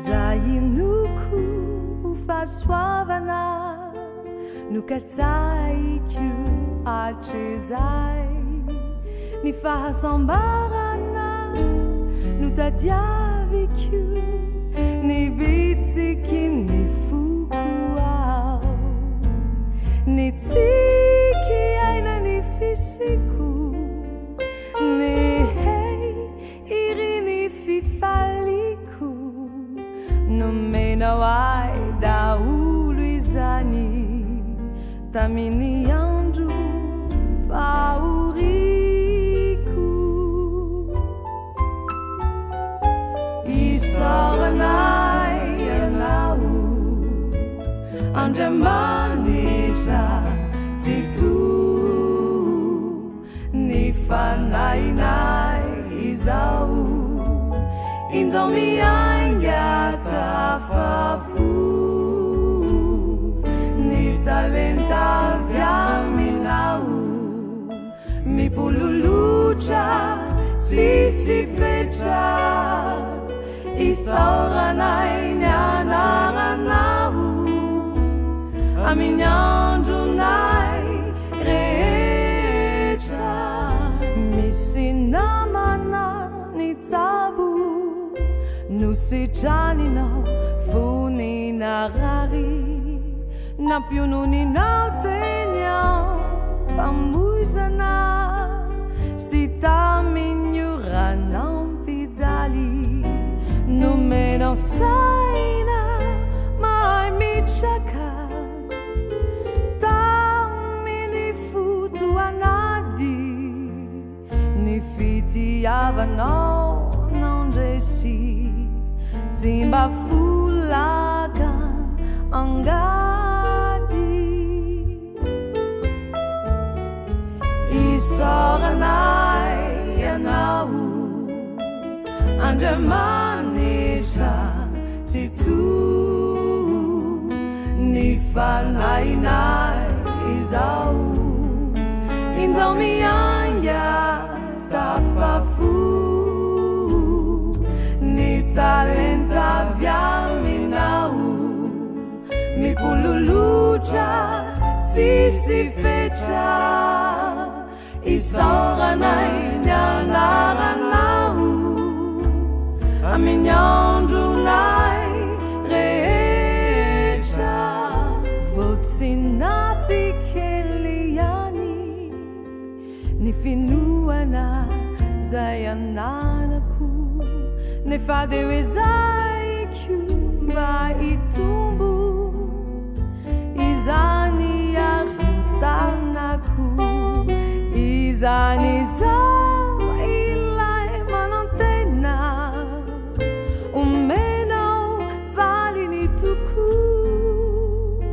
Zay inoko ho fahasoavana no katsahiko hatrizay. Ny fahasambarana no tadiaviko, ny bitsiky ny foko ao. Ny tsiky aina ny fisiko, ny hehy iriny fifaliko. Nomenao ahy daholo izany tamin'ny andro pahoriko. Isaoranay ianao, Andriamanitra Tsitoha, ny fanahinay izao injao miainga tafafo. Ny talenta avy aminao mipololotra tsisy fetra. Isaoranay ny anaranao amin'ny andronay rehetra. Misy namana nitsabo nositraninao fony narary, nampiononinao teny am-pamoizana sy tamin'ny ora nampijaly. Nomenao saina mahay mitraka tamin'ny fotoan'ady, ny fitiavanao nandresy tsy mba folaka angady. Isaoranay ianao, Andriamanitra Tsitoha, ny fanahinay izao injao miainga tafafo. Ny talenta avy aminao mipololotra tsisy fetra. Isaoranay ny anaranao amin'ny andronay rehetra. Vao tsy nampikely ihany ny finoana zay ananako, nefa dia ezahiko mba hitombo izany ary ho tanako. Izany izao ilay manantena omenao valiny tokoa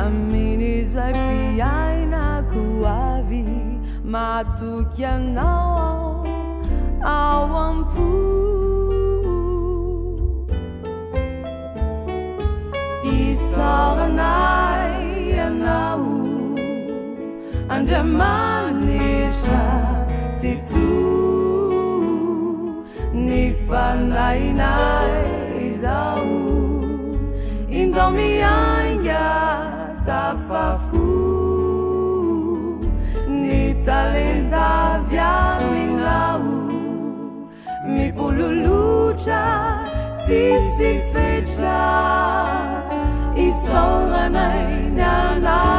amin'izay fiainako avy. Matoky anao ao am-po. Isaoranay ianao, Andriamanitra Tsitoha, ny fanahinay izao injao miainga tafafo. Ny talenta avy aminao mipololotra tsisy fetra. Isaoranay ny anaranao.